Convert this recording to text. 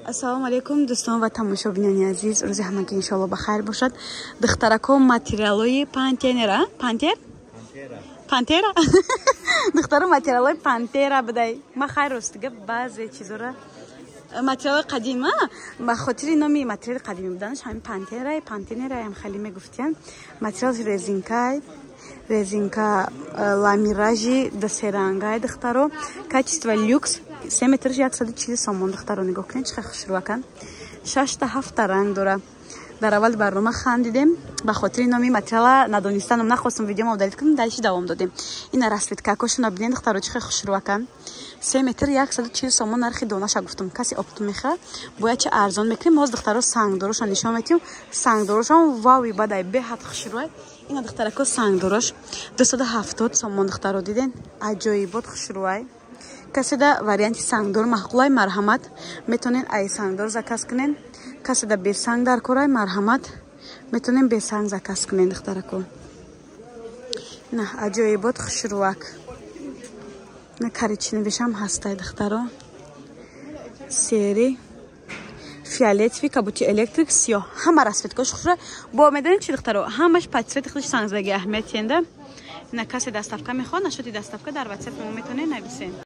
Ассалому алайкум, дӯстон ва тамошобинони азиз. Рӯзи ҳамагӣ, иншоалло, ба хайр бошад. Духтарако, материалҳои пантенера, пантер, пантера, духтаро, материалҳои пантера будай. Ма хайр, ростига, баъзе чизора материалҳои қадима, ба хотири номи материали қадимӣ буданаш, ҳамин пантера, пантенераям хеле мегуфтиян. Материал резинкай, резинка ламиражи дасерангай, духтаро, качество люкс, 3 метрш 140 сомон. Духтаро, нигоҳ кунед, чӣ хушрӯакан, шашта, ҳафта ранг дора. Дар аввали барнома хандидем, ба хотири номи материала надонистанам нахостам видеома удалить кунам, дальше давом додем. Ина расцветкакошона бинед, духтаро, чӣ хушрӯакан. 3 метр 140 сомон нархи донаша гуфтум. Каси оптом мехоҳад, бояд чи арзон мекунем. Ҳоз, духтаро, сангдорошон нишон метиҳем. Сангдорошон вави бадай, беҳад хушрӯай. Ина, духтарако, сангдорош 270 сомон. Духтаро, диден, аҷоибот хушрӯай. Каседа варианти сангдор маъқулай, марҳамат, метонен ай сангдор заказ кунен. Каседа бесанг дар корай, марҳамат, метонен бесанг заказ кунен. Духтарако, на аҷоибот хушрӯак, на коричневишам ҳастай, духтаро, серый, фиолетовый, кабути электрик, сиёҳ, ҳама расцветкош хушрӯ. Бо медонед чи, духтаро, ҳамаш под цвети худаш сангзаги аҳамият тиенда. На касе доставка мехоҳад, нашоти доставка дар ватсап мо метонед нависен.